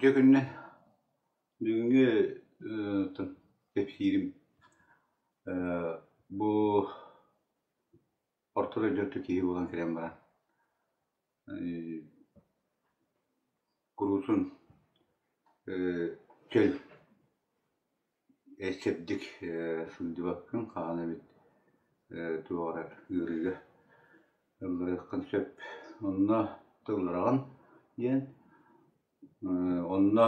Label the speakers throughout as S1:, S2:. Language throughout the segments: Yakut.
S1: Дьэ күннэ бүгүҥҥү кэпсиирим бу орто дойду киһи буолан кэлэн баран куруутун чөл Чэбдик сылдьыбаккын, хаһан эбит туох эрэ ыарыыга ылларыаххын сөп. Онно тыллараҕын диэн. Онно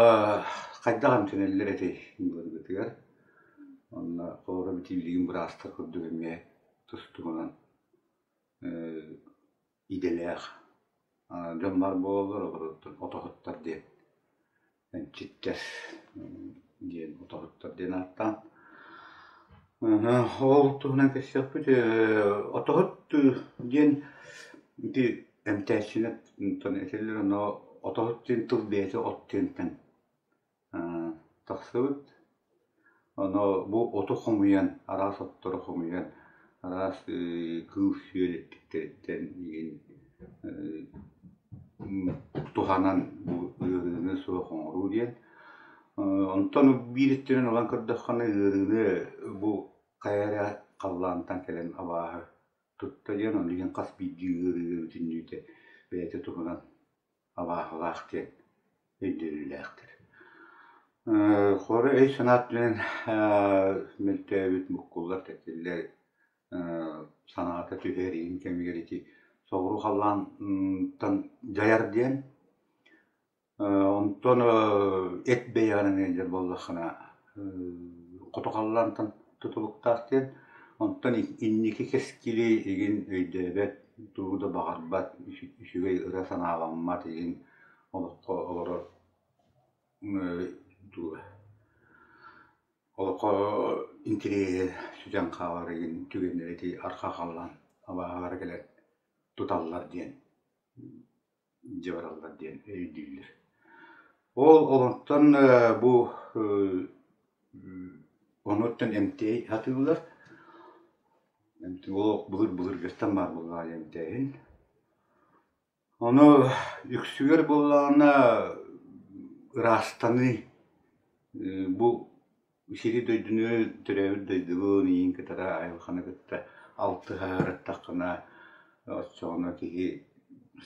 S1: хайдах эмтэнэллэр этэй былыргытыгар. Онно холобура билигин быраастар курдук эмиэ тус-туһунан идэлээх дьон баар буолаллар, олортон отоһуттар диэн эмчиттэр диэн отоһуттар диэн ааттаан. Ол туһунан кэпсиэхпит. Отоһут диэн ити эмтээччини этэллэр, ону отоһут диэн тыл бэйэтэ от диэнтэн тахсыбыт. Ону бу оту хомуйан, араас оттору хомуйан, араас кыыл-сүөл эттиктэриттэн игин туһанан бу ыарыыны суох оҥоруу диэн. Онтон биир өттүнэн ылан көрдөххүнэ ыарыыны бу хайа эрэ халлаантан кэлэн абааһы тутта диэн, ону иһин хас биирдии ыарыыга бүтүннүүтэ бэйэтэ туһунан абааһылаах диэн өйдөбүллээхтэр. Хоро өй-санаа өттүнэн мөлтөөбүт, буккуллар, тэттиллэр санаата түһэр иһин кэмигэр ити соҕуруу халлаантан дьайар диэн. Онтон эт бэйэҕинэн ыалдьар буоллаххына хоту халлаантан тутулуктаах диэн. Онтон инники кэскили игин өйдөөбөт, тугу да баҕарбат, үчүгэй ыра санааламмат игин олоххо олорор олоххо интириэһэ сүтэн хаалар игин түгэннэри ити арҕаа халлаан абааһылара кэлэн туталлар диэн дьабараллар диэн өйдүүллэр. Ол олортон бу онуттан эмтиэй сатыыллар. Ол былыр-былыргыттан баар буоллаҕа эмтээһин. Ону үксүгэр буоллаҕына ыраастаныы бу сири-дойдуну төрөөбүт дойдубун иин кытары айылҕаны кытта алтыһа сырыттаххына оччоҕуна киһи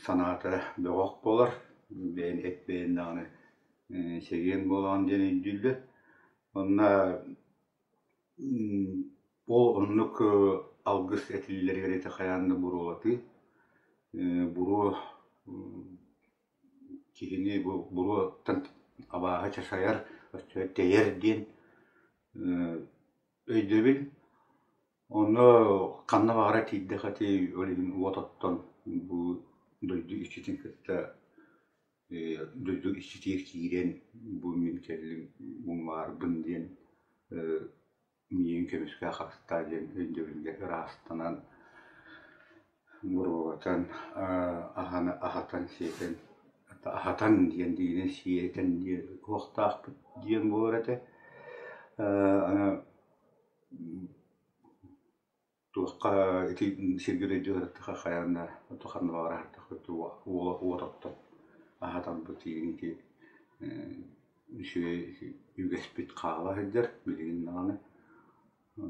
S1: санаата бөҕөх буолар, бэйэн эт бэйэн даҕаны чэгиэн буолаҕын диэн өйдүүллэр. Онно Ол оннук алгыс этиллэригэр ити хайаан да буруолатыы, буруо киһини бу буруоттан абааһы чачайар, өссө тэйэр диэн өйдөбүл. Онно ханна баҕарар тиийдэххэ ити ол иһин уот оттон бу дойду иччитин кытта дойду иччитигэр киирэн бу мин кэллим, бу баарбын диэн миигин көмүскээ харыстаа диэн өйдөбүлгэ ыраастанан, буруолатан, аһаны аһатан-сиэтэн, аһатан диэн диирин сиэтэн диэн уохтаахпыт диэн буолар этэ. Туохха ити сиргэ дойдуга хайаан да ханна баҕарар уот оттон аһатарбыт ити үчүгэй үгэспит хаала сылдьар билигин даҕаны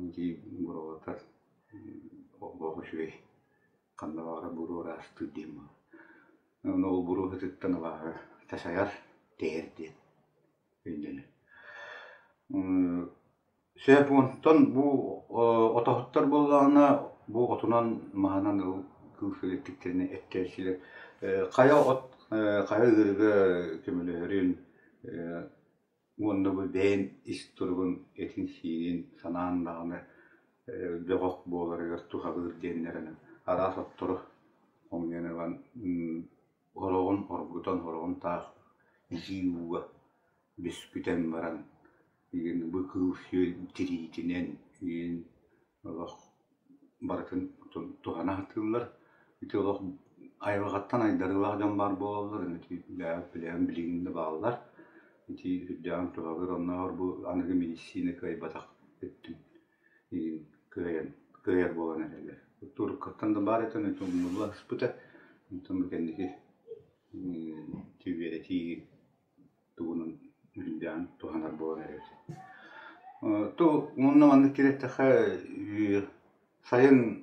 S1: ити буруолатар олох үчүгэй ханна баҕарар буруо ыраастыыр диэн буолар. Ону ол буруо сытыттан абааһы тасайар, тэйэр диэн өйдөнөр. Сөп онтон бу отоһуттар буоллаҕына бу отунан маһынан ыл кыыс эттиктэринэ эттээччилэр хайа от хайа ыарыыга көмөлөһөрүн уонна бу бэйэн ис туругун этин-сиинин санаан даҕаны бөҕөх буоларыгар туһалыыр диэннэрин араас оттору хомуйан ылан Сороҕун оргутан, сороҕун таах итии ууга бүскүтэн баран игин бу кыыл-сүөл тириитинэн игин олох барытын туһана сатыыллар. Ити олох айылҕаттан айдарыылаах дьон баар буолаллар, ити билэҕин билигин да бааллар. Ити үрдээҕин туһалыыр оннооҕор бу аныгы медицина кыайбатах өттүн кыайан кыайар буолан эрэллэр. Уруккуттан да баар этэ, онтон умнулла сыспыта. Онтон бу кэнники үөрэтии тугунан үрдээн туһанар буолан эрэбит. То уонна маннык киирэттэххэ сайын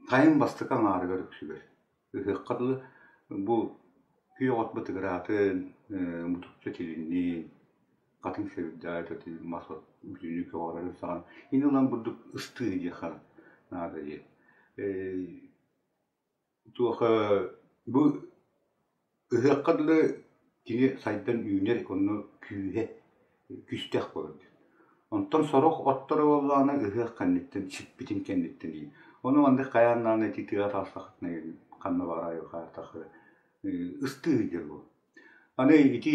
S1: Хайын бастакы аҥаарыгар үксүгэр ыһыахха дылы бу күөх от бытыгыраатын, мутукча тилиннин, хатыҥ сэбирдэҕэ мас от бүтүннүү көҕөрөрүн саҕана ини ылан бурдук ыстыы диэххэ наада дии. Туох бу Ыһыахха дылы кини сайдан үүнэр онно күүһэ күүстээх буолар диэн. Онтон сорох отторо буоллаҕына ыһыах кэнниттэн сиппитин кэнниттэн иһин. Ону маннык хайаан даҕаны ити тыаҕа таҕыстаххытына ханна баҕарар айылҕа ыстыы сылдьар буол. Аны ити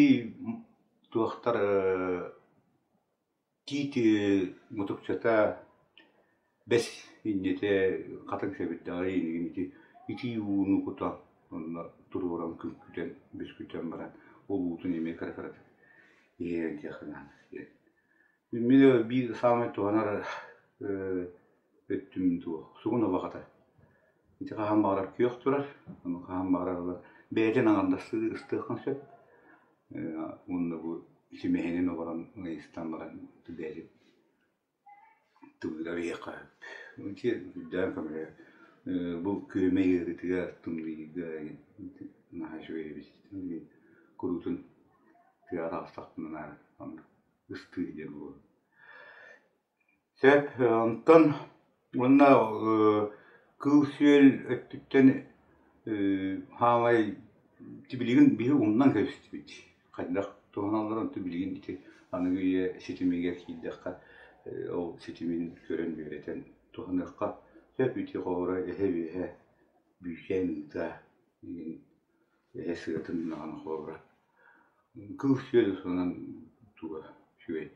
S1: туохтар Тиит мутукчата бэс инньэтэ хатыҥ сэбирдэҕэ инигин ити итии ууну кутан онно туруоран күҥкүтэн бүскүтэн баран ол уутун эмиэ кыра-кыратык иһэрэн диэххэ Мин биир саамай туһанар өттүм туох сугун абаҕата. Ити хаһан баҕарар күөх турар, ону хаһан баҕарар ылан бэйэтин аҥардастыы ыстыаххын сөп. Уонна бу симэһинин олорон ыйыстан баран бэйэтин тылыгар иһиэххэ сөп. Ити үрдээн көмөлөһөр. Бу күөмэй ыарыытыгар, тымныйыыга наһаа үчүгэй эбит. Куруутун тыаҕа таҕыстахпына оннук ыстыы диэн буолар. Сөп, онтон уонна кыыл-сүөл өттүттэн хаамай билигин биһи умнан кэбистибит. Хайдах туһаналларын онтон билигин ити аныгы үйэ ситимигэр киирдэххэ ол ситимин көрөн үөрэтэн туһаныахха сөп. Ити холобура эһэ үөһэ бүүчээн ыыта эһэ сыатын даҕаны холобура кыыл-сүөл устунан туга үчүгэй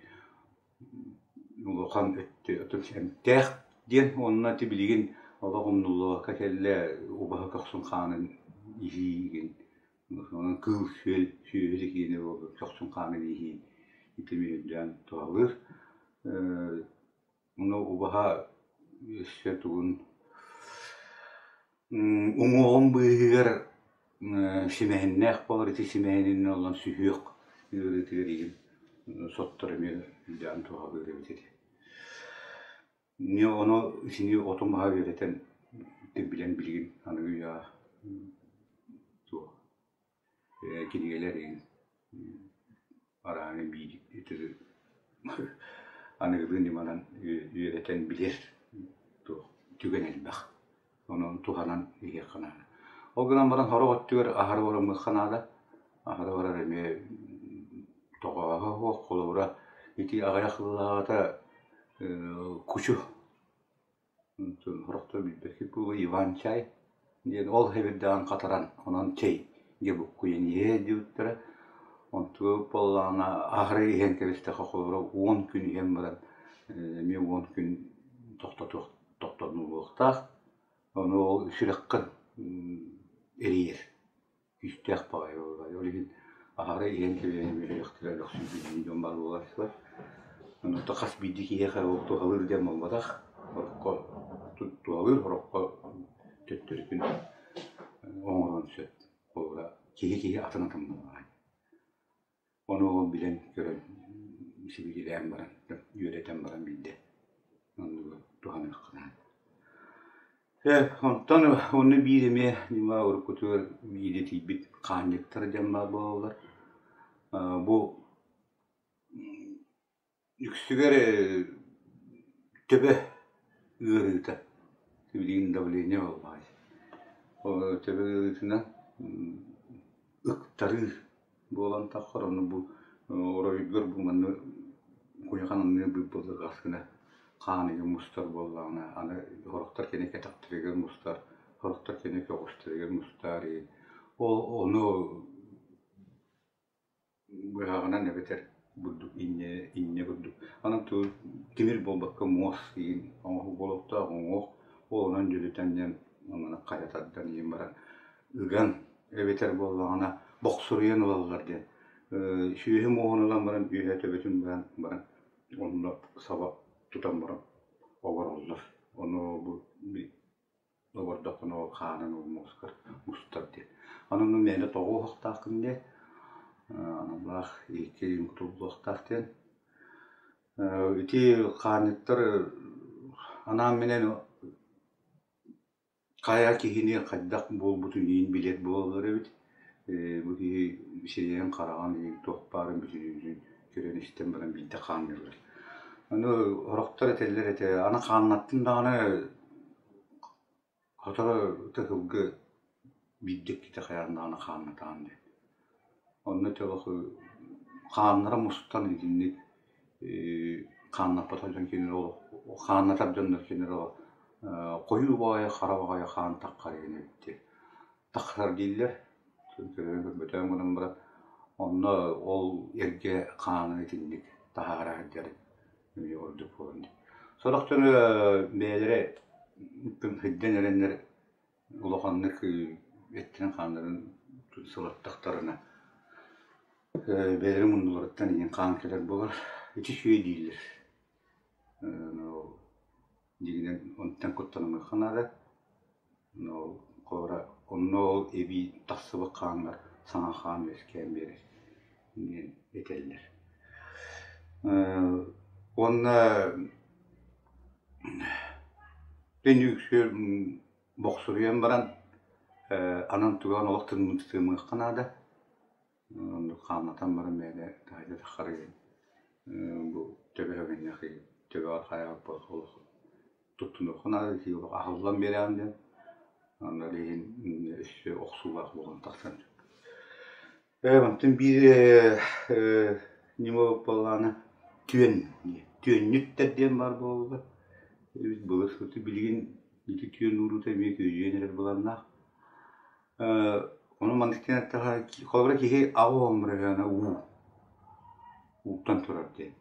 S1: Улахан өттө эмтээх диэн уонна ити билигин олох умнуллубакка кэллэ убаһа көхсүн хаанын иһиигин онон кыыл-сүөл сүөһү да киэнэ буоллун көхсүн хаанын иһии ити үрдээн туһалыыр. Ону убаһа өссө тугун Уҥуоҕун быыһыгар симэһиннээх буолар, ити симэһинин ылан сүһүөх ыарыытыгар игин соттор эмиэ үрдээн туһалыыр эбит ити. Эмиэ ону итини оту маһа үөрэтэн билэн билигин аныгы үйэҕэ туох кинигэлэр игин арааһы биир аныгылыы ньыманан үөрэтэн билэр туох түгэн элбэх. Онон туһанан иһиэххэ наада. Ол гынан баран сорох өттүгэр аһары барымыахха наада. Аһары барар эмиэ тоҕооһо суох. Холобура, ити аҕыйах сыллааҕыта кучу Сорохтор билбэккит буолуо Иван-чай диэн ол сэбирдэҕин хатаран онон чэй диэ буккуйан иһэ диэбиттэрэ. Онтуга буоллаҕына аһары иһэн кэбистэххэ холобура 10 күн иһэн баран эмиэ 10 күн тохтотуох тохтонуллуохтаах. Ону ол сүрэххин эрийэр. Күүстээх баҕайы буолла. Ол иһин аһара иһэн кэбиһэн үөрүйэхтэрэ өлөхсүйбүт дьон баар буолааччылар. Онон хас биирдии киһиэхэ ол туһалыыр диэн буолбатах. Сороххо туһалыыр, сороххо төттөрүтүн оҥоруон сөп. Холобура, киһи-киһи атын-атын буоллаҕа. Ону ол билэн көрөн, сибикилээн баран, үөрэтэн баран биирдэ оннугу туһаныахха наада. Онтон онно биир эмиэ ньыма уруккутугар идэтийбит хаанньыктар диэн баар буолаллар. Бу Үксүгэр төбө ыарыыта, билигин давление буоллаҕай. Төбө ыарыытынан ыктарыы буолан таххар, ону бу оройугар бу манна куйахан анныгар быыбалыыр гына хаан ыйа мустар буоллаҕына, аны сорохтор кини кэтэхтэригэр мустар, сорохтор кини көҕүстэригэр мустар. Ол ону Быһаҕынан эбэтэр бурдук инньэ инньэ курдук. Онон тимир буолбакка муос иин оҥоһуу буолуохтаах уҥуох ол онон дьөлүтэн диэн онон хайа тардан иһин баран ыган эбэтэр буоллаҕына бохсуруйан ылаллар диэн сүөһү муоһун ылан баран үөһэ төбөтүн быһан баран онно саба тутан баран обороллор. Ону бу Олордоххуна ол хаанын ол муоскар устар диэн. Онон мээнэ тоҕо уһахтааххын диэн. Аналлаах иһиккэ кутуллуохтаах диэн. Ити хаанньыттар анаан-минээн хайа киһини хайдах буолбутун иһин билэр буолаллар эбит. Бу киһи сирэйин-хараҕын иһин туох баарын бүтүннүүтүн көрөн-истэн баран биирдэ хаанныыллар. Аны сорохтор этэллэр этэ, аны хааннаттын даҕаны сотору тыһылгы биирдэ иккитэ хайаан даҕаны хааннатаҕын диэн. Онно дьолох хааннара мустан итинник хааннаппатах дьон кинилэр олох хааннатар дьоннор кинилэр олох хойуу баҕайы хара баҕайы хаан таххар диэн эбит дии. Тахсар дииллэр. Көрөн көрбөтөҕүм гынан баран онно ол эргэ хааны итинник таһаара сылдьар эмиэ ордук буолан дии. Сорох дьон бэйэлэрэ сылдьан эрэннэр улаханнык эттэрин-хааннарын сылаттахтарына бэйэлэрин муннуларыттан иҥин хаан кэлэр буолар. Ити үчүгэй дииллэр. Дьиҥинэн онтон куттанымыахха наада. Онно ол эбии тахсыбыт хааҥҥар саҥа хаан үөскээн биэрэр диэн этэллэр. Уонна үксүөр бохсуруйан баран анан туган олох тымныйыахха наада. Оннук хааннатан баран бэйэтэ таһырдьа таххарыгын бу төбөһө төбөҕөр хайаабыт олох туттунуохха наада итии олох аһыллан биэрэҕин диэн. Онно ол иһин өссө охсуулаах буолан тахсан Онтон биир ньыма буоллаҕына түөн түөнньүттэр диэн баар буолла. Былыр билигин ити түөн ууруута эмиэ күөдьүйэн эрэр былааннаах. Ону маннык диэн эттэххэ, холобура киһи аҕа уон бырыһыана уу, ууттан турар диэн.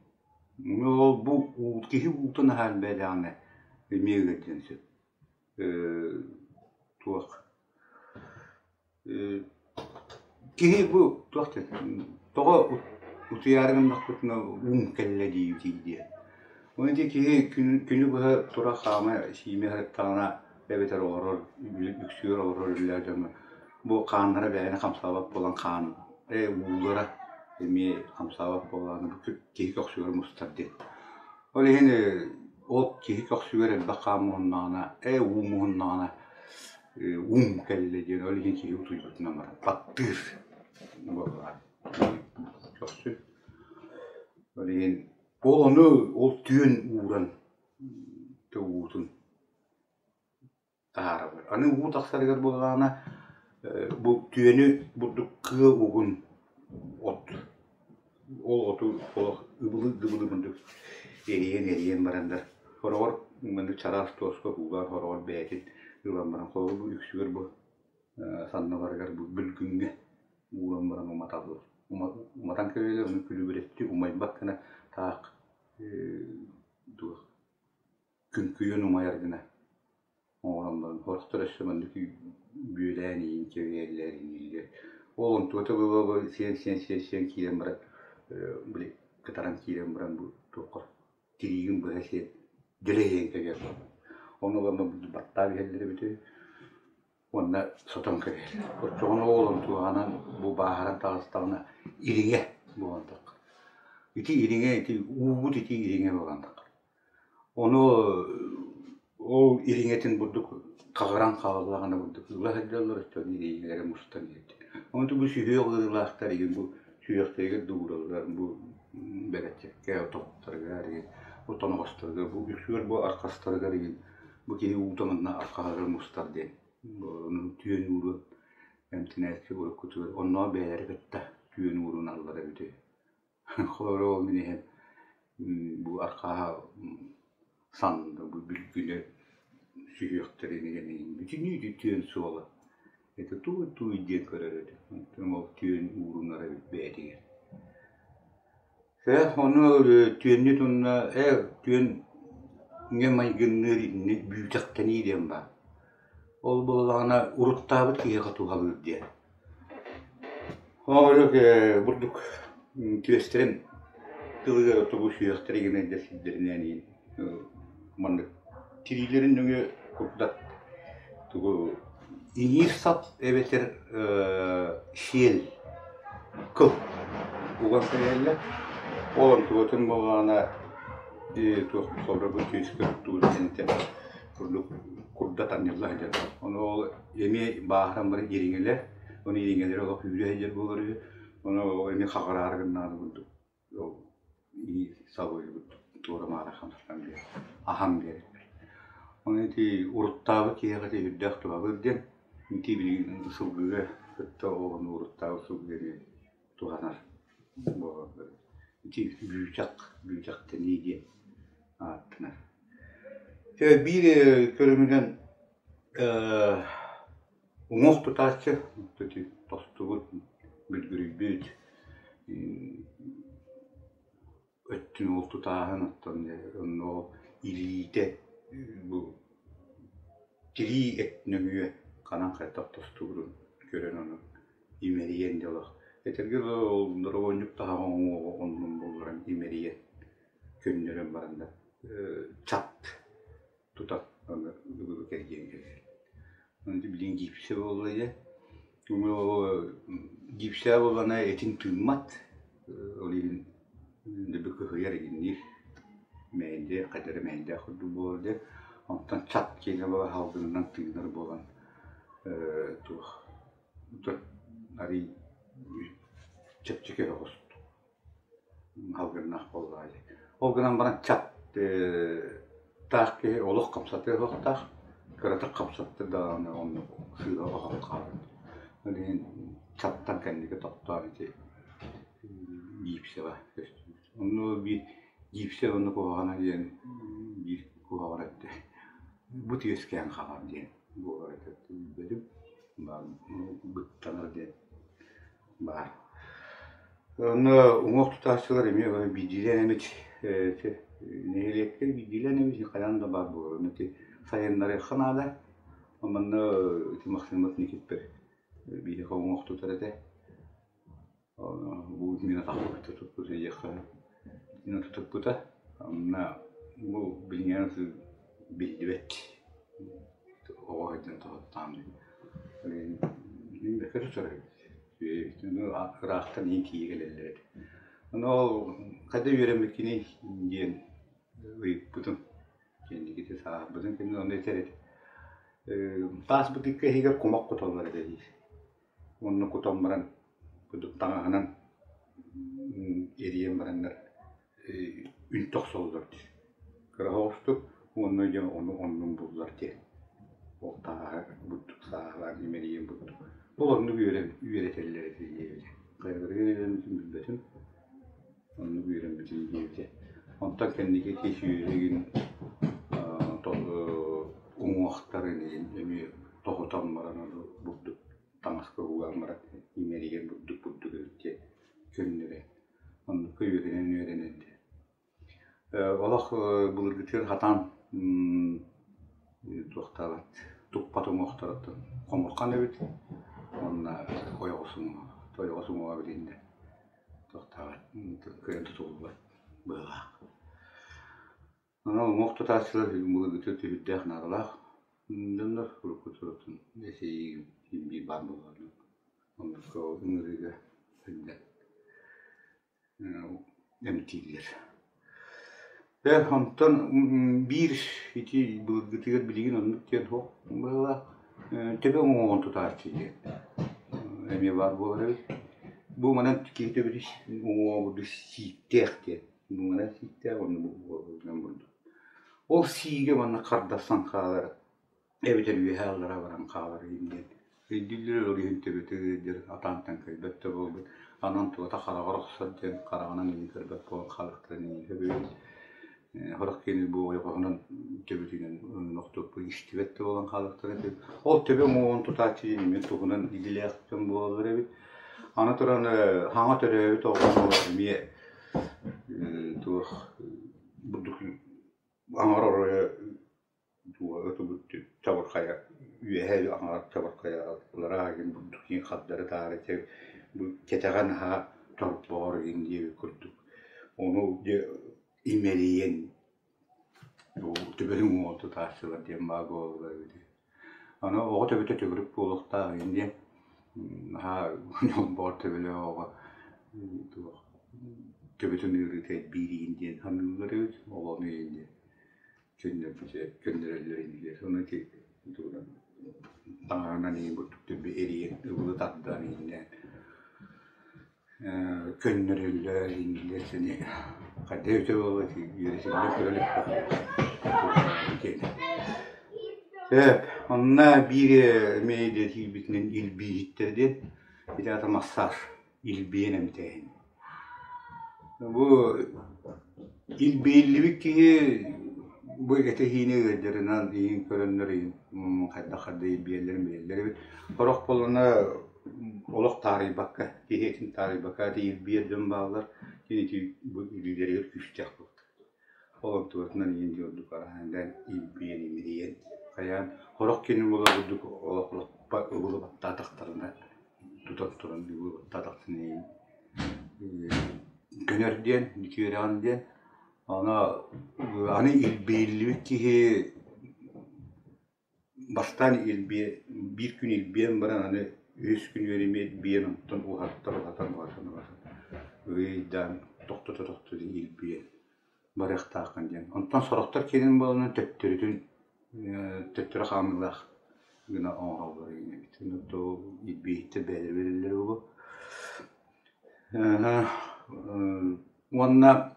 S1: Ол бу уу киһи уутун аһа элбээтэҕинэ эмиэ ыалдьыан сөп. Туох Киһи бу туох диэн тоҕо утуйаары гыннахпытына уум кэллэ диибитий диэн. Ону ити киһи күнү быһа тура хаама сиимэ сырыттаҕына эбэтэр олорор үксүгэр олорор үлэлээх дьоҥҥо бу хааннара бэйэни хамсаабат буолан хаан уулара эмиэ хамсаабат буоллаҕына бу киһи көхсүгэр мустар диэн. Ол иһин ол киһи көхсүгэр элбэх хаан муһуннаҕына уу муһуннаҕына уум кэллэ диэн ол иһин киһи утуйбутунан баран баттыыр буоллаҕа көхсүн. Ол иһин ол ону ол түөн ууран уутун таһаараллар. Аны уу тахсарыгар буоллаҕына бу түөнү бурдук кыа угун от ол оту олох ыбылы-дыбылы курдук эрийэн-эрийэн бараннар хороҕор маннык чараас туоска уулаан хороҕор бэйэтин ылан баран холобур бу үксүгэр бу санныларыгар бу бүлгүҥҥэ ууран баран уматаллар. Уматан кэбиһэллэр ону күлүбүрэччи умайбат гына таах туох күҥкүйэн умайар гына оҥорон баран сорохтор өссө маннык бүөлээн иһин кэбиһэллэр иҥииллэр. Ол онтуота буола сиэн сиэн сиэн сиэн киирэн баран били кытаран киирэн баран бу туохха тириигин быһа сиэн дьөлө иһэн кэбиһэр Ону ылан баттаан иһэллэр эбитэ үһү уонна сотон кэбиһэллэр. Оччоҕуна ол онтуоҕанан бу бааһыран таҕыстаҕына ириҥэ буолан таххар. Ити ириҥэ ити уубут ити ириҥэ буолан таххар. Ону ол ириҥэтин бурдук хаҕыран хааллаҕына бурдук ыла сылдьаллар өстөөх ириҥэлэрэ мустан иһэр. Онтон бу сүһүөх ыарыылаахтар игин бу сүһүөхтэригэр да уураллар бу бэгэччэккэ, отоһуттарыгар игин, бу тоноҕосторугар, бу үксүгэр бу арҕастарыгар игин бу киһи уута манна арҕаһыгар мустар диэн. Ону түөн ууруон эмтэнээччи уруккутугар оннооҕор бэйэлэрэ кытта түөн ууруналлар эбитэ үһү. Холобура ол мин иһэн бу архааһа санна бу бүлгүнэ сүһүөхтэрин бүтүннүү түөн суола это туй-туй диэн көрөр этим. Онтон ол түөн уурунар эбит бэйэтигэр. Э ону түөннү тунна э түөҥҥэ майгынныыр итинник бүүтэхтэнии диэн баар. Ол буоллаҕына уруттаабыт киһиэхэ туһалыыр диэн. Оҕолор бурдук түөстэрин тылыгар отобу сүһүөхтэрэ гынайдар сирдэринэн иһин маннык тириилэрин нөҥүө курдат тугу иҥиир сап эбэтэр сиэл. кыл уган кэбиһэллэр. Ол онтубутун буоллаҕына туох холобур күүскэ туттубут диэн курдук курдат анньылла сылдьар. Ону ол эмиэ бааһыран баран ириҥэлэр, ону ириҥэлэри олох үүрэ сылдьар буолар үһү. Ону эмиэ хаҕыраары гыннаҕына курдук ол сабыйбыт туора-маара хамсатан биэрэр, аһан биэрэр. Ону ити уруттаабыт киһиэхэ ити үрдээх туһалыыр диэн ити билигин сылгыга кытта оҕону уруттаабыт сылгыга эмиэ туһанар буолаллар. Ити бүүчэх, бүүчэхтэнии диэн ааттанар. Биир көрүҥүнэн уҥуох тутааччы тостубут, бүлгүрүйбүт өттүн ол тутааһын оттон онно илиитэ бу тирии эт нөҥүө ханан хайдах тостубутун көрөн ону имэрийэн дьэ олох этэргэ дылы ол доробуонньук таһаҕа уҥуоҕа оннун булларан имэрийэн көннөрөн баран да чат тутан аны бүгү кэргиэн кэлэр. Аны билигин гипсэ буолла дьэ. Гипсэ буоллаҕына этин тыыммат, ол иһин дөбү кыһыйар игинниир мэйдиэ хайда эрэ мэйдээх курдук буолар диэн. Онтон чат киэнэ буола салгынынан тыынар буолан туох арыый чэпчэки соҕус Алгыннаах буоллаҕа дии. Ол гынан баран чат таах киһи олох хамсатыа суохтаах, кыратык хамсатта даҕаны оннук сыыһа оһон хаалар. Ол иһин чаттан кэнники тохтоон ити гипсэҕэ көстүбүт. Онно биир гипсэ уонна куһаҕана диэн биир куһаҕана этэ бу үөскээн хаалар диэн буолар этэ билбэтим. Быттанар диэн баар. Онно уҥуох тутааччылар эмиэ биирдиилээн эмит нэһилиэккэ биирдиилээн эмит хайаан да баар буолар. Ону ити сайыннарыахха наада. Манна ити Максимов Никифоров биһиэхэ уҥуох тутар этэ. Бу мин атахпын тутуппут диэххэ тутуппута. Онно бу билиҥҥи биллибэт оҕо сылдьан тоһуттаҕым дии. Мин бэккэ тутар эбит. Ыраахтан иһин тиийэ кэлэллэр этэ. Ону ол хайда үөрэммиккиний диэн ыйыппытым. Кэнникити сааһырбытым кэннэ ону этэр этэ. Таас бытыыкка иһигэр кумах куталлар этэ диир. Уонна кутан баран курдук таҥаһынан эрийэн бараннар үнтү охсоллор дии. Кыра соҕустук уонна дьэ ону оннун буллар диэн. Ол тааһы бурдук сааһылаан имэрийэн бурдук. Ол оннук үөрэтэллэр этэ диэбитэ. Хайаларыгар үөрэммитин билбэтим. Оннук үөрэммитим диэбитэ. Онтон кэнники ити сүөһүгүн уҥуохтарын эмиэ тоһутан баран бурдук таҥаска угаан баран имэрийэн бурдук бурдук эбит диэн көннөрөн оннукка үөрэнэн үөрэнэн Олох былыргытыгар хатаан туохтаабат туппат уҥуохтарыттан хомурхан эбит уонна ойоҕос уҥуоҕа ойоҕос уҥуоҕа билиннэ туохтаабат кыайан тутуллубат быһыылаах. Онон уҥуох тутааччылар былыргыта түһүрдээх наадалаах дьоннор урукку туруттан эсэйиигин син биир баар буоллаҕына оннукка ыҥырыыга сылдьан эмтииллэр. Э, онтон биир ити былыргытыгар билигин оннук диэн суох быһыылаах. Төбө уҥуоҕун тутааччы диэн эмиэ баар буолар эбит. Бу манан киһи төбөтүн уҥуоҕа курдук сииктээх диэн. Бу манан сииктээх уонна бу бурдук. Ол сиигэ манна хардассан хаалар эбэтэр үөһээ аллара баран хаалар иһин диэн өйдүүллэр ол иһин төбөтө ыалдьар атаантан көрбөт да буолбут анан туота хараҕар охсор диэн хараҕынан илин көрбөт буолан хаалыахтарын иһин сөбүн сорох киһини бу ойоҕоһунан төбөтүнэн охтуоппут истибэт да буолан хаалыахтара этэ ол төбө уҥуоҕун тутааччы диэн эмиэ туһунан идэлээх дьон буолаллар эбит аны туран хаҥа төрөөбүт оҕону эмиэ туох бурдук аҥар оройо чабырхайа үөһэ аҥаар чабырхайа аллараа игин бурдук иин хардары таары бу кэтэҕэ наһаа торбоор игин диэбит курдук ону дьэ имэрийэн төбөтүн уҥуоҕун тутааччылар диэн баар буолаллар эбит Аны оҕо төбөтө төгүрүк буолуохтаах игин диэн наһаа ньолбоҕор төбөлөөх оҕо. Туох төбөтүн ыарыыта элбиир диэн саныыллар эбит, оҕону иһин диэн көннөрбүтэ көннөрөллөр иннилэр. Ону ити тугунан таҥаранан иһин курдук төбө эрийэн ыбылы тардан иһиннээн көннөрөллөр иннилэр сини хайдах эбитэ буолла үөрэтиллэн көрө иликпин. Сөп, онно биир эмиэ идэтийбитинэн илбииһиттэр диэн ити аата массаж илбийэн эмтээһин. Бу илбийиллибит киһи бу этэһиини ыалдьарынан иһин көрөннөр иһин хайдах хайдах илбийэллэрин билэллэр эбит. Сорох буоллаҕына олох таарыйбакка, киһи этин таарыйбакка ити илбийэр дьон бааллар, кини ити бу илиилэригэр күүстээх буолар. Ол онтубатынан иһин дьэ ордук араһаан илбийэн имэрийэн хайаан сорох кини буолар курдук олох лаппа ыбылы баттаатахтарына тутан туран ыбылы баттаатахтарына иһин көнөр диэн, үтүөрэҕин диэн. Ону аны илбийиллибит киһи Бастаан илбиэ биир күн илбийэн баран аны үһүс күн үөрэммит биэн онтон уһаттар уһатан уһатан уһатан ыйдаан тохтото тохтото илбийэн барыахтааххын диэн. Онтон сорохтор киирэн буоланнар төттөрүтүн төттөрү хаамыылаах гына оҥоһоллор эбит. Илбийиттэр бэйэлэрэ билэллэр буолуо. Уонна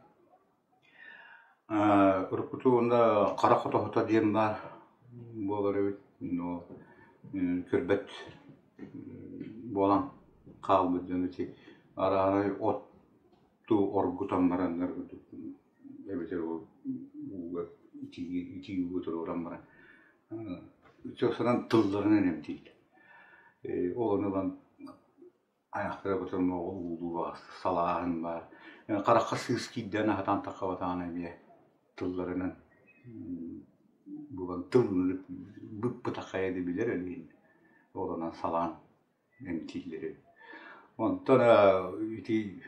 S1: Уруккуту уонна хара хотоһута диэн баар буолар эбит, но көрбөт буолан хаалбыт дьон ити арааһынай отту оргутан бараннар эбэтэр ол ууга итии ууга туруоран баран санаан тылларынан эмтииллэр. Ол ону ылан Айахтара ботомноҕу уулуу салааһын баар. Харахха сыыс киирдэҕинэ сатаан таххабатаҕына эмиэ тылларынан булан тыл быппытаххайа да билэр өлүүн ол онон салаан эмтииллэр эбит. Онтон ити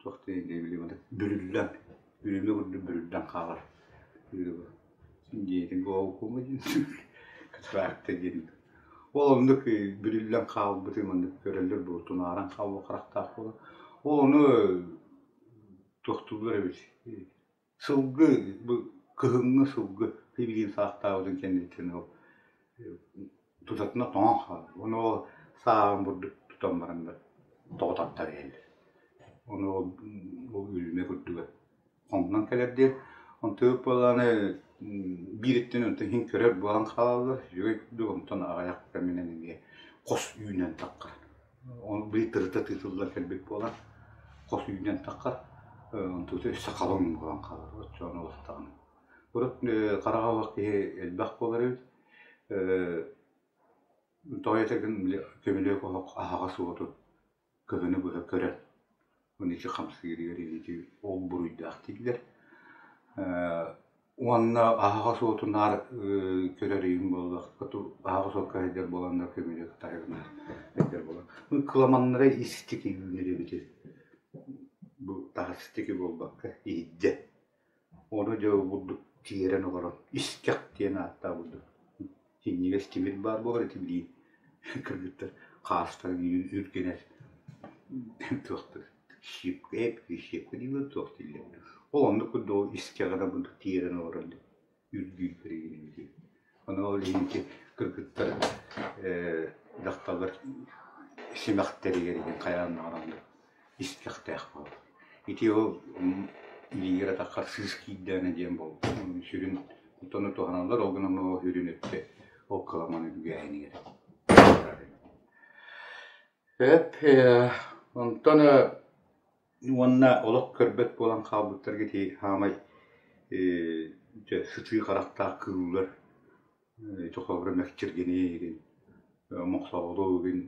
S1: Туох диэн бүрүллэн, бүрүмэ курдук бүрүллэн хаалар. Дьиэтин глаукома диэн катаракта диэн. Ол оннук бүрүллэн хаалбытын маннык көрөллөр буолуо, тунааран хаалбыт харахтаах буолан. Ол ону туохтууллар эбит Сылгы бу кыһыҥҥы сылгы билигин саахтаабытын кэнниттэн ол тутатына тоҥон хаалар. Ону ол сааҕын бурдук тутан бараннар тоҕо тартар иһэллэр. Ону ол ол үрүмэ курдуга хоҥнон кэлэр диэн. Онтубут буоллаҕына биир өттүнэн онтон иһин көрөр буолан хаалаллар. Үчүгэй курдук онтон аҕыйах кэминэн эмиэ хос үүнэн таххар. Ону били тырыта тыытыллан кэлбит буолан, хос үүнэн таххар, онтута өссө халыҥ буолан хаалар, оччоҕуна улахтаҕына. Урут хараҕа суох киһи элбэх буолар эбит. Тоҕо диэтэргин били көмүлүөк оһох аһаҕас уоту кыһыны быһа көрөн, уонна ити хамсыырыгар ити ол буруйдаах дииллэр. Уонна аһаҕас уоту наар көрөр иһин буоллах, аһаҕас уокка сылдьар буоланнар көмүлүөк таһыгар сылдьар буолан. Кыламаннара истики үүнэр эбитэ. Бу таһастики буолбакка иһирдьэ. Ону дьэ бурдук тиэрэн олорон искэх диэн ааттаах бурдук синньигэс тимир баар буолар ити билигин кыргыттар хаастарын үргэнэр туохтар щипка щипка дииллэр туох дииллэр ол оннук курдук ол искэҕинэ бурдук тиэрэн олорон үргүүр эбит ону ол иһин ити кыргыттар дьахталлар симэхтэригэр иһин хайаан даҕаны искэхтээх буолар. Ити ол илиигэр атаххар сыыс киирдэҕинэ диэн буолбут. Сүрүн оттону туһаналлар, ол гынан ол сүрүн өттө ол кыламан үргээһинигэр. Эп онтон уонна олох көрбөт буолан хаалбыттарга ити саамай сытыы харахтаах кыыллар ити холобура мэкчиргэни игин мохсоҕолу игин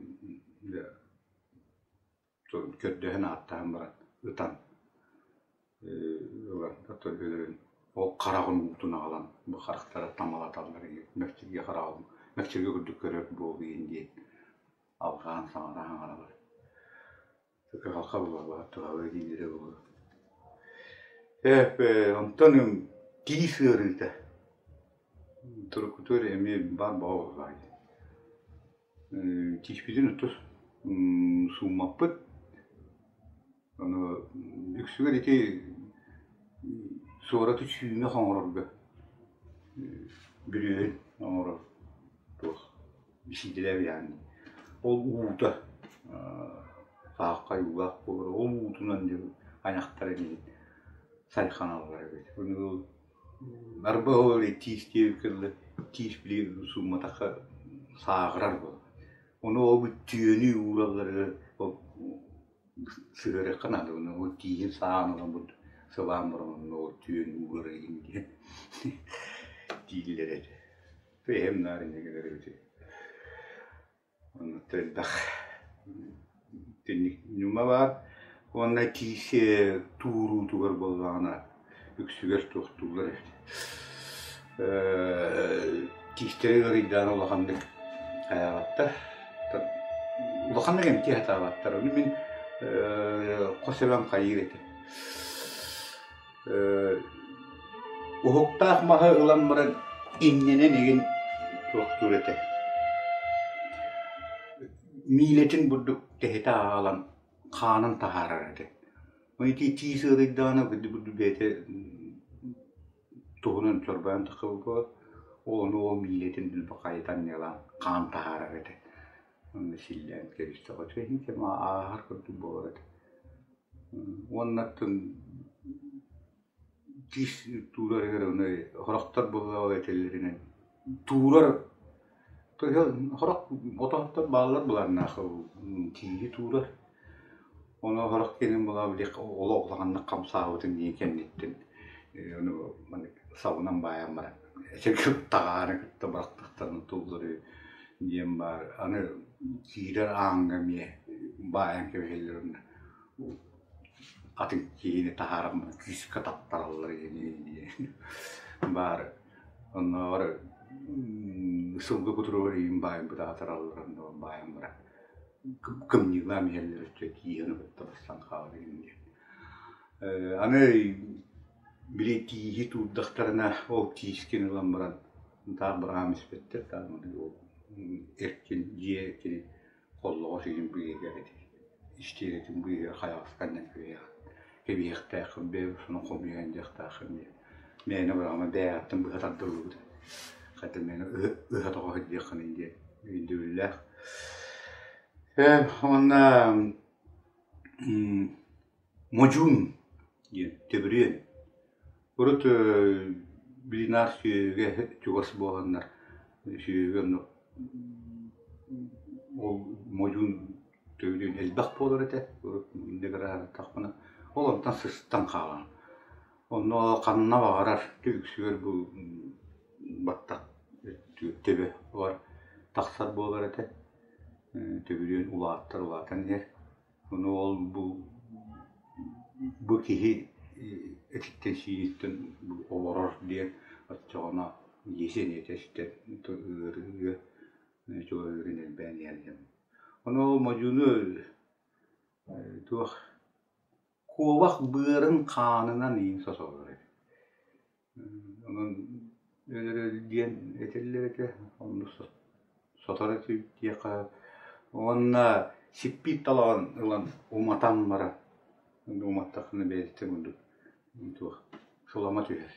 S1: көрдөһөн ааттаан баран ытан ылан оттон өлөрөн ол хараҕын уутун аҕалан бу харахтара тамалаталлар мэкчиргэ хараҕын мэкчиргэ курдук көрөр буолуйун диэн алҕаан саҥара саҥаралар кыһалҕа буолла туһалыы дииллэрэ буолуо онтон тиис ыарыыта турукутугар эмиэ баар буолла Тииспитин оттон сууммаппыт. Ону үксүгэр ити суораты сүүнэ хоҥорорго бүрүөһүн оҥорор туох сиидэлээх ыйаан ол уута сааххай уулаах буолар ол уутунан дьэ айахтара иһин сайханаллар эбит. Ону арба ол тиис диэбиккэ дылы тиис били суумматахха сааҕырар буолар. Ону ол түөнү ууралларыгар ол сыһыарыахха наада уонна ол тииһин саҕан ылан сылаан баран онно ол түөн уурар игин диэн дииллэр этэ. Эһэм наар инньэ гынар эбит Оннук элбэх итинник ньыма баар уонна тиис туоруутугар буоллаҕына үксүгэр туохтууллар эбит тиистэрэ ыарыйдаан улаханнык хайаабаттар улаханнык эмтии сатаабаттар ону мин хос эбэм хайыыр этэ Уһуктаах маһы ылан баран иннинэн игин туохтуур этэ миилэтин бурдук тэһитэ аалан хаанын таһаарар этэ. Ону ити тиис ыарыйдаҕына бурдук бэйэтэ туһунан чорбойон тахсыбыт буолар, ол ону ол миилэтин хайытан ньыалаан хаан таһаарар этэ. Онно силлээн кэбистэҕэ үчүгэй кэм ааһар курдук буолар этэ. Уонна тиис туурарыгар ону сорохтор буоллаҕа этэллэринэн туурар сорох отоһуттар бааллар былааннаах тииһи туурар. Ону сорох киһини буоллаҕа били олох улаханнык хамсаабытын иһин кэнниттэн ону маннык сабынан баайан баран эчэгэ таҕааны кытта бырахтахтарына туллар үһү диэн баар. Аны киирэр ааҥҥа эмиэ баайан кэбиһэллэр онно атын киһини таһааран күүскэ таптараллар диэн баар. Оннооҕор сылгы кутуругар иһин баайбыт аатыраллар онно баайан баран кымньыылаан иһэллэр өттө тииһин кытта барсан хаалар диэн. Аны били тииһи туурдахтарына ол тиискин ылан баран таах быраҕан испэттэр даҕаны ол эркин дьиэ эркинин холлоҕос иһин быыһыгар истиэнэтин быыһыгар хайаҕаска анньан кэбиһиэхтээххин бэйэ сону хомуйан дьиэхтээххин диэн мээнэ быраҕыма бэйэҕиттэн быһа тардыллыбыт хайда мээнэ ыһа тоҕо сылдьыаххыный диэн өйдөбүллээх. Уонна Модьуун диэн төбүрүөн. Урут билинаар сүөһүгэ чугас буоланнар сүөһүгэ оннук ол модьуун төбүрүөн элбэх буолар этэ. Урут инньэ гына ол онтон сыстан хаалан. Онно ханна баҕарар үксүгэр бу баттах төбө тахсар буолар этэ. Төбүрүөн улааттар улаатан иһэр. Ону ол бу бу киһи этиттэн-сииниттэн олорор диэн оччоҕуна ийэ сэниэтэ ситэн ыарыыга ыарыын элбээн иһэр диэн. Ону ол модьуну туох куобах быарын хаанынан иин сосоллор эбит. Онон өлөрөр диэн этиллэр этэ, оннук сотору диэххэ уонна сиппиит талаҕын ылан уматан баран уматтаххына бэйэтиттэн курдук туох сулама түһэр.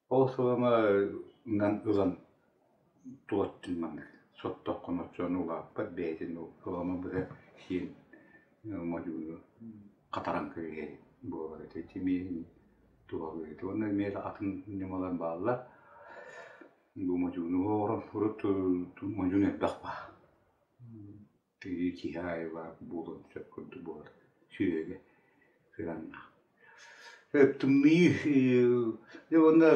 S1: Ол суламанан ылан туоттун маннык соттоххуна оччону улааппат бэйэтин ылама быһа сиэн модьууну хатаран кэбиһэр буолар этэ. Ити эмиэ туһалыыр этэ. Уонна эмиэ атын ньымалар бааллар. Бу модьууну оҥорон урут модьуун элбэх баар. Тыйы киһи аайы баар буолуон сөп курдук буолар сүөһүгэ сыһыаннаах. Тымныйыы дьэ уонна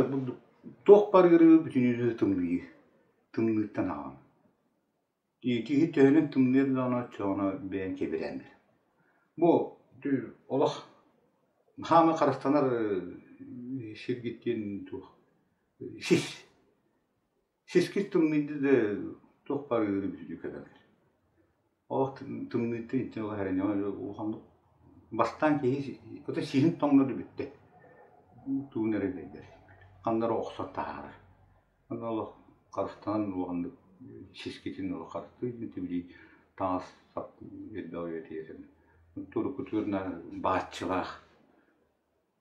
S1: туох баар ыарыы бүтүннүү тымныйыы. Тымныыттан аҕам. Киһи төһөнөн тымныйар даҕаны оччоҕуна бэйэҥ кэбирээн бэр. Бу олох хаама харыстанар сиргит диэн туох сис Сискит тымныйда да туох баар ыарыы бүтүннүү кэлэр. Олох тымныыттан итинэн олох эрэйдэнэ улаханнык бастаан киһи ото сиһин тоҥно да бүттэ. Тугун эрэ билбэт. Ханна эрэ охсон таһаарар. Онно олох харыстанан улаханнык сискитин олох харыстыыр ити били таҥас сап элбэх үйэтийэтин. Турукутугар бааччылаах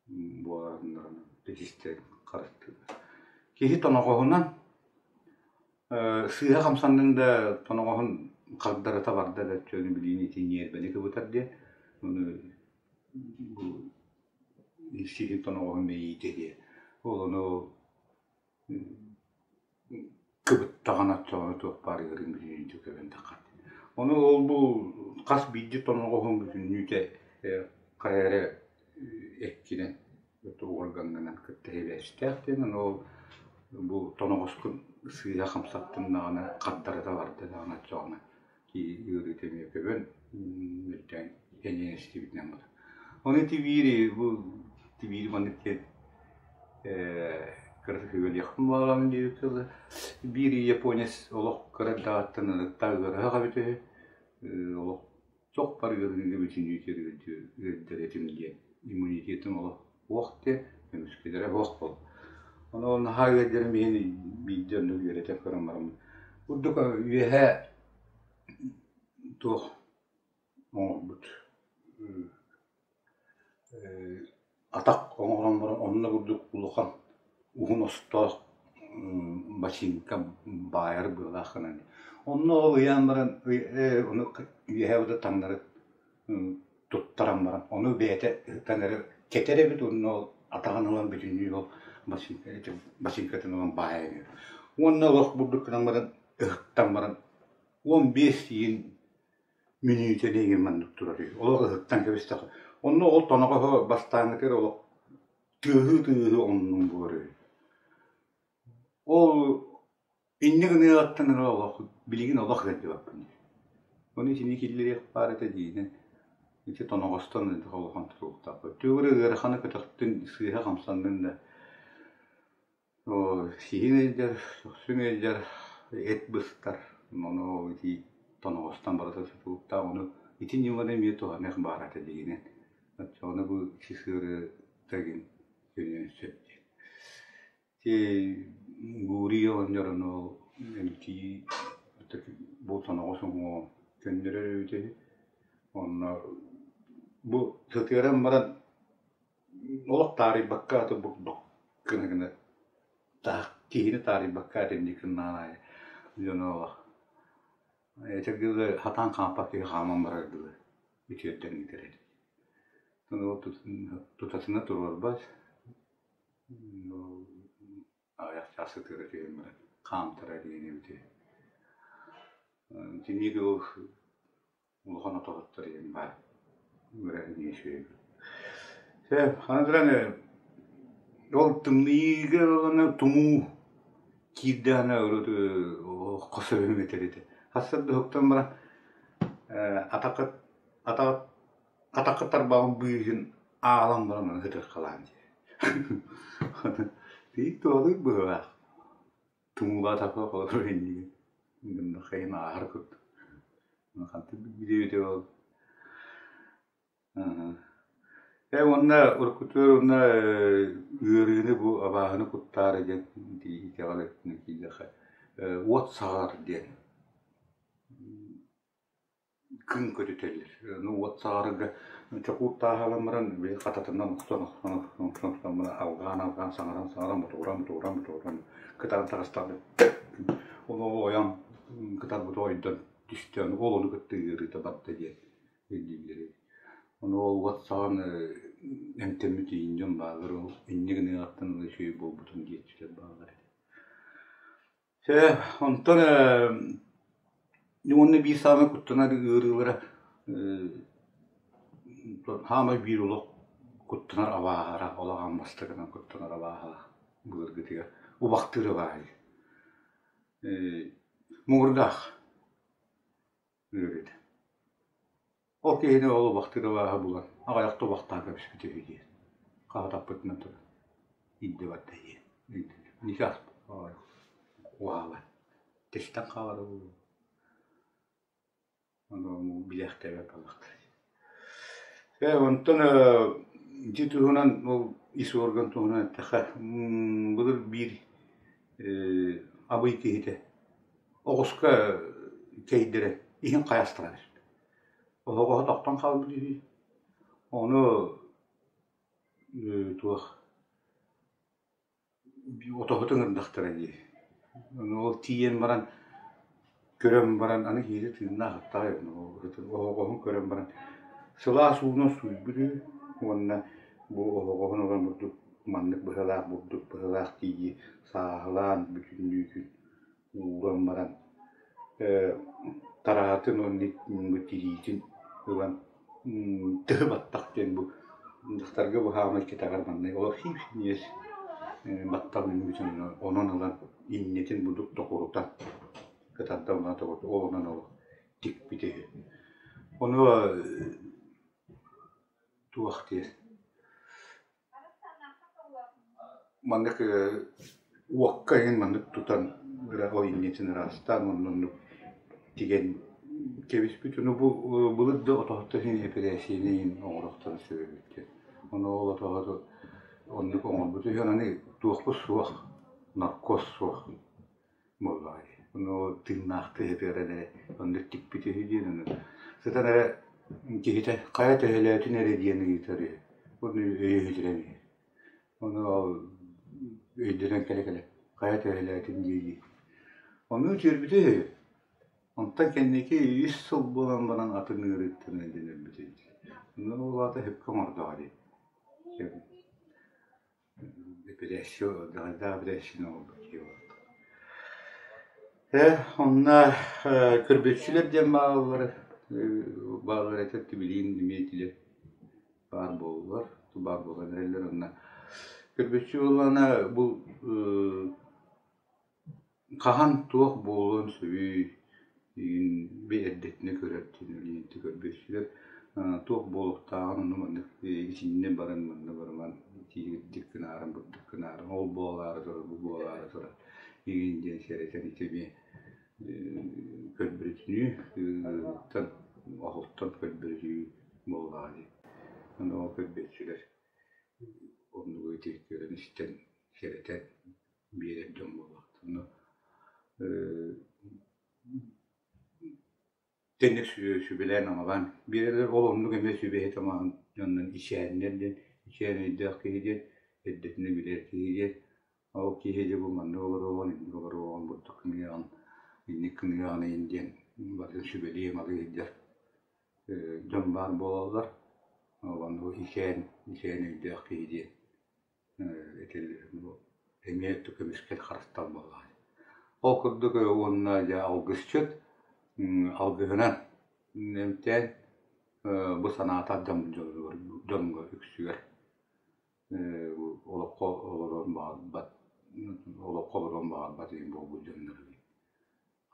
S1: буоларынан тикистэр харыстыыллар. Киһи тоноҕоһунан сыыһа хамсанныҥ да тоноҕоһун хардарыта барда да өттүөнү билиини ити ньиэрбэни кыбытар диэн ону бу сиһин тоноҕоһун мэйиитэ диye. Ол ону кыбыттаҕына оччоҕуна туох баар ыарыын бүтүннүүтэ көбөн таххар. Ону ол бу хас биирдии тоноҕоһун бүтүннүүтэ хайа эрэ эккинэн уорганнанан кытта сибээстээх диэн ону ол бу тоноҕоскун сыыһа хамсаттыннаҕына хардарыта барда даҕаны оччоҕуна киһи ыарыыта эмиэ көбөн мөлтөөн кэннинэн истибитинэн барар. Ону ити биир бу биир маннык диэн кыратык үөрүйэхпин баҕарабын диэбит тылы биир японец олох кыра эрдэҕиттэн ынырыктаах ыарыһах эбит үһү олох туох бары ыарыыга бүтүннүү ыалдьар этим диэн иммунитетым олох уох диэн көмүскэлэрэ суох буолла. Ону ол наһаа ыалдьарым иһин биирдэ оннук үөрэтэн көрөн бараммын курдук үөһэ туох оҥорбут атах оҥорон баран онно курдук улахан уһун остоох бачыыҥка баайар быалаах гынан онно ол ыйаан баран ону үөһэ таҥнары туттаран баран ону бэйэтэ ыытан эрэ кэтэр эбит уонна ол атаҕын ылан бүтүннүү ол бачыыҥкатын ылан баайан иһэр уонна олох бурдук гынан баран ыһыктан баран 15 иин мүнүүтэни игин маннык турар үһү олох ыһыктан кэбистэххэ онно ол тоноҕоһо бастааҥҥытыгар олох тыаһыы-тыаһыы оннун буолар үһү ол Инньэ гыныаҕыттан ыла олох билигин олох ыалдьыбаппын дии. Ону итини киллэриэх баар этэ диинэн ити тоноҕостон ыйдах улахан тутулуктаахпыт. Түгүрэ ыараханы көтөхтүн, сыыһа хамсаннын да сиһин ыалдьар, сөхсүн ыалдьар, эт быстар. Ону ол ити тоноҕостон барыта тутулуктаах. Ону ити ньыманы эмиэ туһаныах баар этэ диинэн. Оччоҕуна бу ити сыыры тагин көнүөн сөп диэн. Ити Гурий оҕонньор ону эмтии бу тоноҕос уҥуоҕун көннөрөр эбитэ үһү. Онно бу сытыаран баран олох таарыйбакка аты бурдук гына-гына таах киһини таарыйбакка итинник гыннаҕын аайы дьоно олох этэргэ дылы сатаан хаампат киһи хааман барар дылы үтүөрдэн ыытар этэ. Тутатына туруорбат Аҕыйах чаас сытыара түһэн баран хаамтара диэн эбитэ. Итинник ол улахан отоһуттар диэн баар. Чэ, аны туран ол тымныйыыга уонна тумуу киирдэҕинэ урут хос эбэм этэр этэ. Сарсыарда уһуктан баран атаххыт атах атаххыт тарбаҕын быыһын аалан баран аны ытырхалаан дии. Тиит туолуй быһыылаах. Тумуулаатахха холобур иннигин гыннаххайын ааһар курдук. Хантан билбитэ ол. Ээ уонна уруккутугар уонна ыарыыны бу абааһыны куттаары диэн итэҕэл өттүнэн киирдэххэ уот саҕар диэн күн көтүтэллэр. Ну уот саҕарга чокуур тааһалан баран били хататынан охсон охсон охсон охсон охсон баран алҕаан алҕаан саҥаран саҥаран ботугураан ботугураан ботугураан кытаран таҕыстаҕына ол ойон кытарбыта ойдон түстэ ол ону кытта ыарыыта барда диэн өйдүүллэр эбит. Ону ол уот саҕан эмтэммит иин дьон бааллар ол инньэ гыныаҕыттан ыла үчүгэй буолбутун диэччилэр бааллар этэ. Чэ, онтон уонна биир саамай куттанар ыарыылара саамай биир олох куттанар абааһара, олох аан бастакынан куттанар абааһа былыргытыгар убахтыыр абааһы. Муҥурдаах ыарыыта. Ол киһини ол убахтыыр абааһы булан аҕыйахта убахтаан кэбиспитэ үһү диэн хаһытаппытынан туран илдьэ барда диэн никак уһаабат тэстэн хаалара буолуо ону билээхтээбэт буоллахтара дии. Онтон ити туһунан ол ис уорган туһунан эттэххэ былыр биир абый киһитэ оҕуска кэйдэрэ иһин хайастаран испит. Оһоҕоһо тохтон хаалбыт үһү. Ону туох отоһут ыҥырдахтара дии. Ону ол тиийэн баран көрөн баран аны киһи тыыннаах ыттаҕай оһоҕоһун көрөн баран сылаас уунан сууйбут үһү уонна бу оһоҕоһун ылан бурдук маннык быһыылаах бурдук быһыылаах дии сааһылаан бүтүннүүтүн ууран баран тараһатын уонна тириитин ылан тыһы баттах диэн бу дьахтарга бу хаамай кэтэҕэр манна олох сип-синньигэс баттах үүммүтүн онон ылан иннэтин бурдук токурутан кытарда онон ол онон олох тикпит үһү. Ону туох диэн Маннык уокка иһин маннык тутан ол инньэтин ыраастаан уонна оннук тигэн кэбиспит. Ону бу былыр да отоһуттар иһин эпэрээссийэни иһин оҥоруохтарын сөп эбит диэн. Ону ол отоһуту оннук оҥорбут үһү. Аны туохпут суох, наркоз суох буоллаҕа дии. Ону тыыннаахтыы сытыаран эрэ оннук тикпит үһү диэн ону сытан эрэ киһитэ хайа төһөлөөтүн эрэ диэн ыйытар үһү. Ону өйө үһү. Ону ол өйдөнөн кэлэ-кэлэ хайа төһөлөөтүн дии-дии. Ону үтүөрбүтэ үһү. Онтон кэнники үс сыл буолан баран атын ыарыыттан ыалдьан өлбүтэ дии. Ону ол аата сөпкө оҥордоҕо дии. Ээ, онно көрбүччүлэр диэн бааллар, бааллар этэ билигин эмиэ итилэр баар буоллулар, баар буолан эрэллэр онно. Көрбүччү буоллаҕына бу Хаһан туох буолуон сөбүй игин эрдэтинэ көрөр диэн көрбүөччүлэр туох буолуохтааҕын ону маннык итиннэ баран манна барыман тиийирдик гынааран бурдук гынааран ол буолаары турар бу буолаары турар игин диэн сэрэтэн ити эмиэ көрбүтүнүү ыарыыттан оһолтон көрбүтүнүү буоллаҕа дии. Ону ол көрбүөччүлэр оннугу ити көрөн истэн сэрэтэн биэрэр дьон буоллахтарына Итинник сүбэлээн-амалаан биэрэллэр. Ол оннук эмиэ сүбэһит амаһын дьоннон ичээннэр диэн, ичээн өйдөөх киһи диэн, эрдэтинэ билэр киһи диэн. Ол киһи дьэ бу маннык олоруоҕун, инник олоруоҕун, бурдук гыныаҕын, инник гыныаҕын иһин диэн барытын сүбэлии-амалыы сылдьар дьон баар буолаллар. Ол оннук ичээн, ичээн өйдөөх киһи диэн эмиэ көмүскэл харыстал буоллаҕа. Ол курдук уонна дьэ алгысчыт алгыһынан эмтээн бу санаата дьоҥҥо үксүгэр олоххо олоруон баҕарбат олоххо олоруон баҕарбат иһин буолбут дьоннор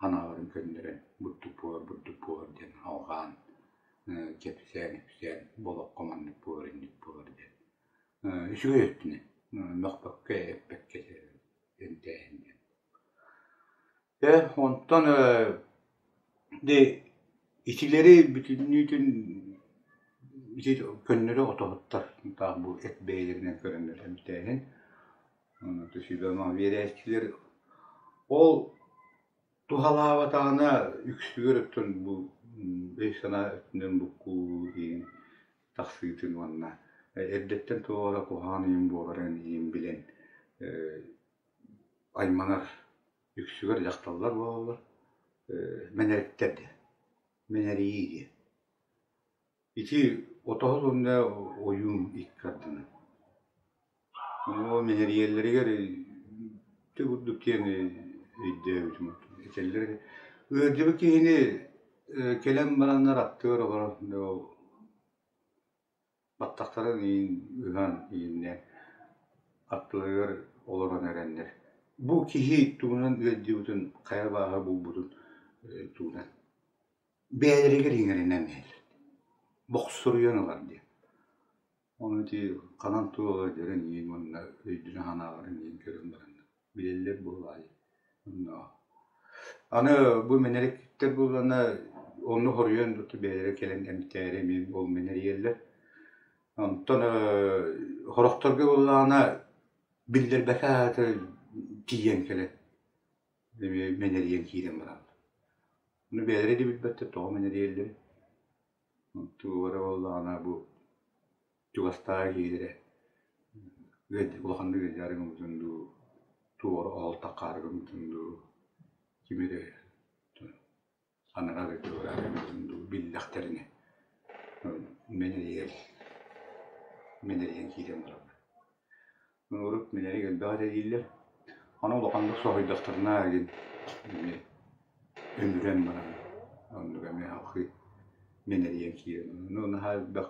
S1: Анааларын көннөрөн бурдук буолар, бурдук буолар диэн алҕаан, кэпсээн-ипсээн бу олоххо маннык буолар, инник буолар диэн үчүгэй өттүнэн мөхпөккө, эппэккэ эмтээһин диэн. Э, онтон дьэ итилэри бүтүннүүтүн ити көннөрү отоһуттар таах бу эт бэйэлэринэн көрөннөр эмтээһин. Сүбэ-ама биэрээччилэр ол туһалаабатаҕына үксүгэр оттон бу өй-санаа өттүнэн буккуу иһин тахсыытын уонна эрдэттэн туох эрэ куһаҕан иһин буоларын иһин билэн айманар үксүгэр дьахталлар буолаллар мэнэриктэр диэн мэнэрийии диэн. Ити отоһут уонна ойуун икки ардынан. Ол мэнэрийэллэригэр ити курдук диэн өйдөөбүтүм этэллэр этэ. Ыалдьыбыт киһини кэлэн бараннар аттыгар олорон ол баттахтарын иин ыһан ииннэ аттыларыгар олорон эрэннэр бу киһи тугунан ыалдьыбытын хайа бааһа булбутун тугунан бэйэлэригэр иҥэринэн иһэллэр бохсуруйан ылар диэн. Ону ити ханан туох ыалдьарын иһин уонна өйдүнэ-санааларын иһин көрөн бараннар билэллэр буолаайы. Онно аны бу мэнэрикиттэр буоллаҕына онно хоруйан бэйэлэрэ кэлэн эмтээри эмиэ ол мэнэрийэллэр. Онтон сорохторго буоллаҕына биллэрбэккэ аата тиийэн кэлэн эмиэ мэнэрийэн киирэн бараллар. Ону бэйэлэрэ да билбэттэр тоҕо мэнэрийэллэрин. Туора буоллаҕына бу чугастааҕы киһилэрэ улаханнык ыалдьаары гыммытын дуу, туора оһол таххаары гыммытын дуу, ким эрэ анараа дойдуга бараары гыммытын дуу биллэхтэринэ мэнэрийэр мэнэрийэн киирэн бараллар. Урут мэнэрик элбэх этэ дииллэр. Аны улаханнык соһуйдахтарына игин эмиэ өмүрэн баран оннук эмиэ салгыы мэнэрийэн киирэн ону наһаа элбэх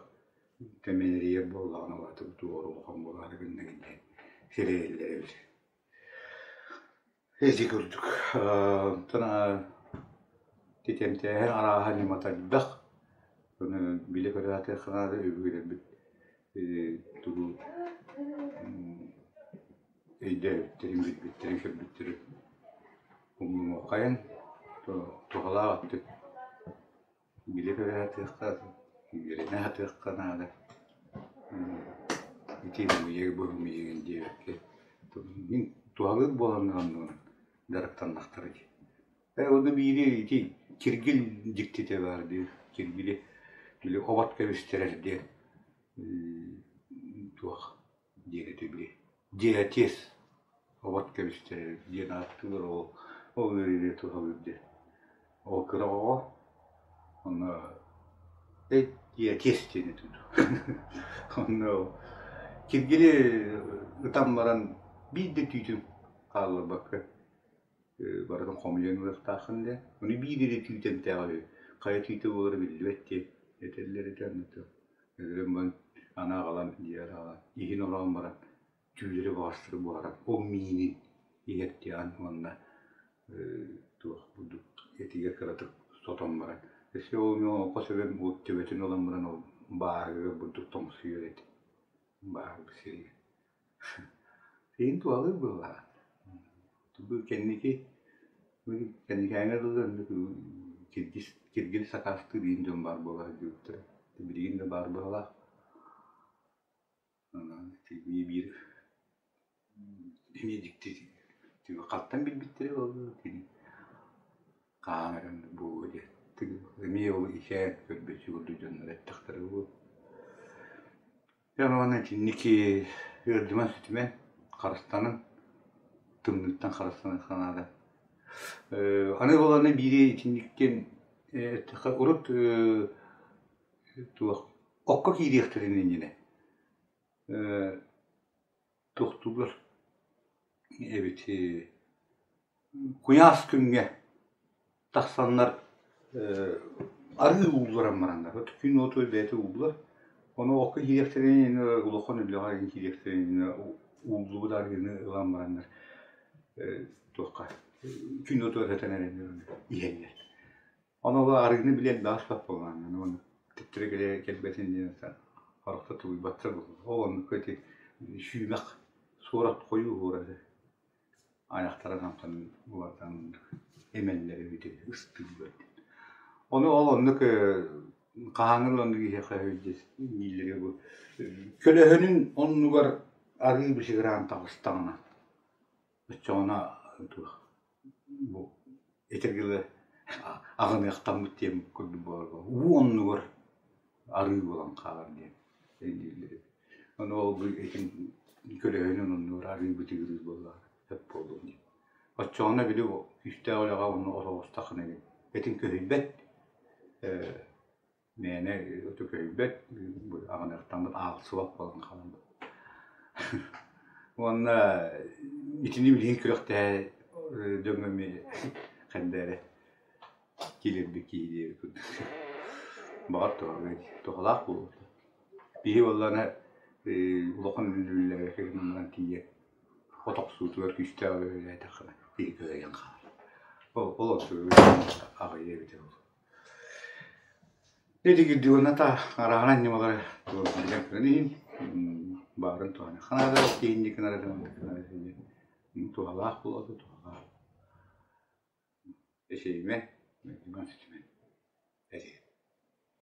S1: мэнэрийэр буоллаҕына улаатыбыт уол улахан буолаары гынна диэн сэрэйэллэр эбит. Ити курдук онтон титэмтээһин арааһа ньымата элбэх. Ону билэ-көрө сатыахха наада өбүгэлэрбит тугу өйдөөбүттэрин, билбиттэрин, көрбүттэрин умнумуоххайын, туһалаах өттүн Билэ-көрө сатыахха, үөрэнэ сатыахха наада. Ити ымыйыгы бу ымыйыгын диэбэккэ мин туһалыыр буолан оннунан дьарыктаннахтара дии. Ээ ону биири ити киргил дьиктитэ баар дии. Киргили били обот кэбистэрэр диэн туох диэн этэ били диатез обот кэбистэрэр диэн ааттыыллар ол ол ыарыыны туһалыыр диэн. Ол кыра оҕо онно диатез диэн этэ Онно киргили ытан баран биир да түүтүн хаалларбакка барытын хомуйан ылыахтааххын диэн. Ону биир эрэ түүтэ эмтээҕэ үһү. Хайа түүтэ буолара биллибэт диэн этэллэр этэ. Өлөрөн баран аны аҕалан дьиэҕэр аҕалан иһин ороон баран түүлэри баҕастары буһаран ол миинин иһэрдиэҕин уонна туох бурдук этигэр кыратык сотон баран өссө ол хос эбэм ол төбөтүн ылан баран ол бааһыгар бурдук тоҥсуйар этэ бааһырбыт сиригэр Иһин туһалыыр быһыылааҕа. Бу кэнники кэнникээҥҥэ дылы оннук киргиз киргил сакаастыыр иин дьон баар буола сылдьыбыттара. Билигин да баар быһыылаах. Онон ити биир эмиэ дьикти хантан билбиттэрэ буолуо кини хаһан эрэ оннук буолуо диэн. Эмиэ ол ичээн көрбүт курдук дьоннор эттэхтэрэ буолуо. Дьэ уонна итинник ыалдьыман-сүтүмэн, харыстанан, тымныыттан харыстаныахха наада. Аны буоллаҕына биири итинниктэн эттэххэ урут туох окко киириэхтэрин иннинэ туохтууллар эбит куйаас күҥҥэ тахсаннар арыы уулларан бараннар күн уотугар бэйэтэ ууллар ону окко киириэхтэрин улахан үлэҕэ киириэхтэрин ууллубут арыыны ылан бараннар туохха күн уотугар сытан эрэннэр иһэллэр Ону ол арыыны били элбэҕи испэт буоллаҕына уонна төттөрү кэлэ кэлбэтин диэн харахта тулуйбаттар буолла. Ол оннук ити сүүмэх суорат хойуу суораты айахтара намтан уларытан эмэллэр эбит ыстыыллар диэн. Ону ол оннук хаһааҥҥы да оннук иһиэхэ дииллэрэ бу көлөһөнүн оннугар арыы бычыгыраан таҕыстаҕына оччоҕуна туох бу этэргэ дылы аҕыныахтаммыт диэн курдук буолар уу оннугар арыы буолан хаалар диэн өйдүүллэр эбит. Ону ол бу этин көлөһүнүн оннугар арыы бытыгырыыр буоллаҕа сөп буолуо диэн. Оччоҕуна били күүстээх үлэҕэ онно отоҕустаххына этин көһүйбэт Мээнэ оту көһүйбэт, аҕыныахтаммыт аалсыбат буолан хаалбыт. Уонна итини билигин күрэхтэһэ дьоҥҥо эмиэ ханна эрэ киирэрбит киһи диэбит курдук. Баҕар туһалыа дии, туһалаах буолуо. Биһи буоллаҕына улахан үлэлэргэ гынан тиийэн от охсуутугар күүстээх үлэ үлэлээтэххинэ киһи кыайан хаалар. Ол ол аҕыйа эбитэ буолуо. Ити уонна араҕан ньымалары билэн көрөн иһин баарын туһана ханаада тииһинньик гынар туһалаах буолуо туһалаах эсэйимэ сүтүмэн эти.